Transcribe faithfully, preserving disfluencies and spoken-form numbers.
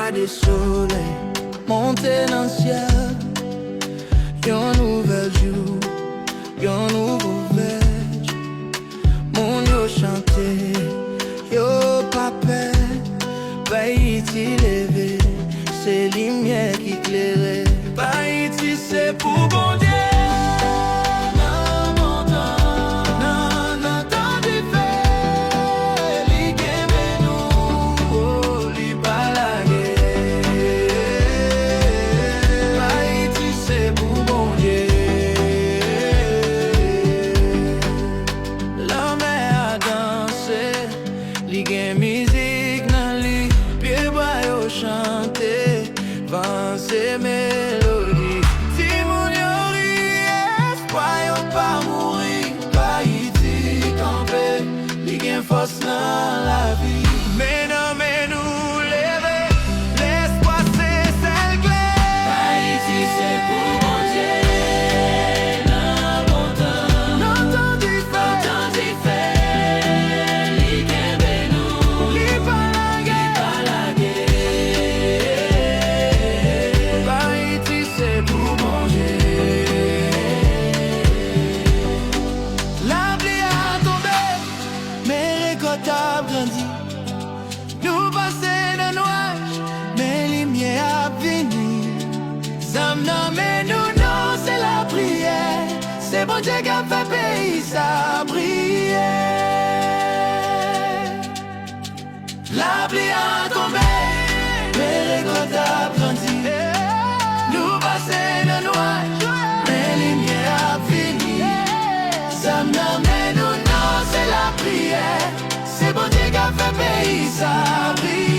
Gade solèy monte nan syèl, yon nouvèl jou, yon nouvo vèj. Moun yo chante, yo pa pè. Ayiti leve, se limyè ki klere. Ayiti se pou Bondye. Nan bon tan, nan, nan tan dife, li kenbe nou, o, li pa lage. Ayiti se pou Bondye. Lanmè a danse, li gen mizik nan li. Pyebwa yo chante, van se melodi. Timoun yo ri, espwa yo pa mouri. Ayiti kanpe, li gen fòs nan lavi. Men nan men nou leve, lespwa se sèl kle. Ayiti se pou Bondye, nan bon tan, nan tan dife, nan tan dife, li kenbe nou, li pa lage, li pa lage. Ayiti se pou Bondye. Lapli a tonbe, men rekòt ap grandi. Nou pase nan nwaj, men limyè ap vini. Zam nan men nou, non, se lapriyè. Se Bondye k ap fè peyi sa briye. Lapli a tonbe, men rekòt ap grandi. Nou pase nan nwaj, men limyè ap vini. Zam nan men nou, non, se lapriyè. Se Bondye k ap fè peyi sa briye.